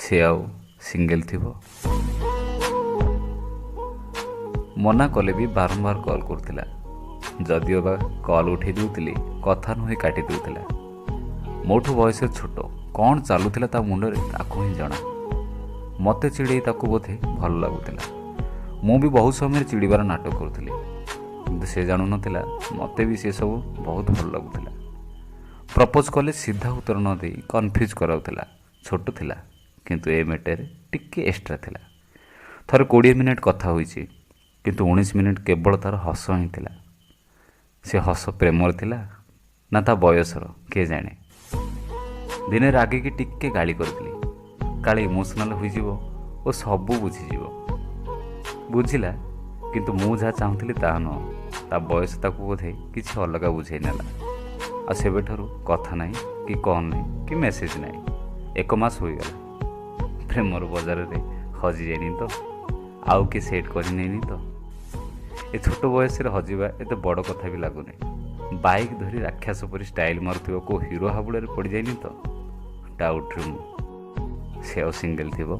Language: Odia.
ସେ ଆଉ ସିଙ୍ଗଲ୍ ଥିବ? ମନା କଲେ ବି ବାରମ୍ବାର କଲ୍ କରୁଥିଲା। ଯଦିଓ ବା କଲ୍ ଉଠେଇ ଦେଉଥିଲି, କଥା ନୁହେଁ କାଟି ଦେଉଥିଲା। ମୋଠୁ ବୟସରେ ଛୋଟ, କ'ଣ ଚାଲୁଥିଲା ତା ମୁଣ୍ଡରେ ତାକୁ ହିଁ ଜଣା। ମୋତେ ଚିଡ଼େଇ ତାକୁ ବୋଧେ ଭଲ ଲାଗୁଥିଲା। ମୁଁ ବି ବହୁତ ସମୟରେ ଚିଡ଼ିବାର ନାଟକ କରୁଥିଲି, କିନ୍ତୁ ସେ ଜାଣୁନଥିଲା ମୋତେ ବି ସେସବୁ ବହୁତ ଭଲ ଲାଗୁଥିଲା। ପ୍ରପୋଜ୍ କଲେ ସିଧା ଉତ୍ତର ନ ଦେଇ କନଫ୍ୟୁଜ୍ କରାଉଥିଲା। ଛୋଟ ଥିଲା, କିନ୍ତୁ ଏ ମେଟେରେ ଟିକେ ଏକ୍ସଟ୍ରା ଥିଲା। ଥରେ 20 ମିନିଟ୍ କଥା ହୋଇଛି, କିନ୍ତୁ 19 ମିନିଟ୍ କେବଳ ତା'ର ହସ ହିଁ ଥିଲା। ସେ ହସ ପ୍ରେମର ଥିଲା ନା ତା ବୟସର, କିଏ ଜାଣେ। ଦିନେ ରାଗିକି ଟିକେ ଗାଳି କରିଥିଲି, କାଳେ ଇମୋସନାଲ୍ ହୋଇଯିବ ଓ ସବୁ ବୁଝିଯିବ। ବୁଝିଲା, କିନ୍ତୁ ମୁଁ ଯାହା ଚାହୁଁଥିଲି ତାହା ନୁହଁ। ତା ବୟସ ତାକୁ ବୋଧେ କିଛି ଅଲଗା ବୁଝେଇ ନେଲା। ଆଉ ସେବେଠାରୁ କଥା ନାହିଁ କି କଲ୍ ନାହିଁ କି ମେସେଜ୍ ନାହିଁ। 1 ମାସ ହୋଇଗଲା। ପ୍ରେମର ବଜାରରେ ହଜିଯାଇନି ତ? ଆଉ କିଏ ସେଟ୍ କରିନେଇନି ତ? ଏ ଛୋଟ ବୟସରେ ହଜିବା ଏତେ ବଡ଼ କଥା ବି ଲାଗୁନି। ବାଇକ୍ ଧରି ରାକ୍ଷସ ପରି ଷ୍ଟାଇଲ୍ ମାରୁଥିବା କେଉଁ ହିରୋ ହାବୁଡ଼ରେ ପଡ଼ିଯାଇନି ତ? ଡାଉଟ୍ରେ ମୁଁ। ସେ ଆଉ ସିଙ୍ଗଲ୍ ଥିବ?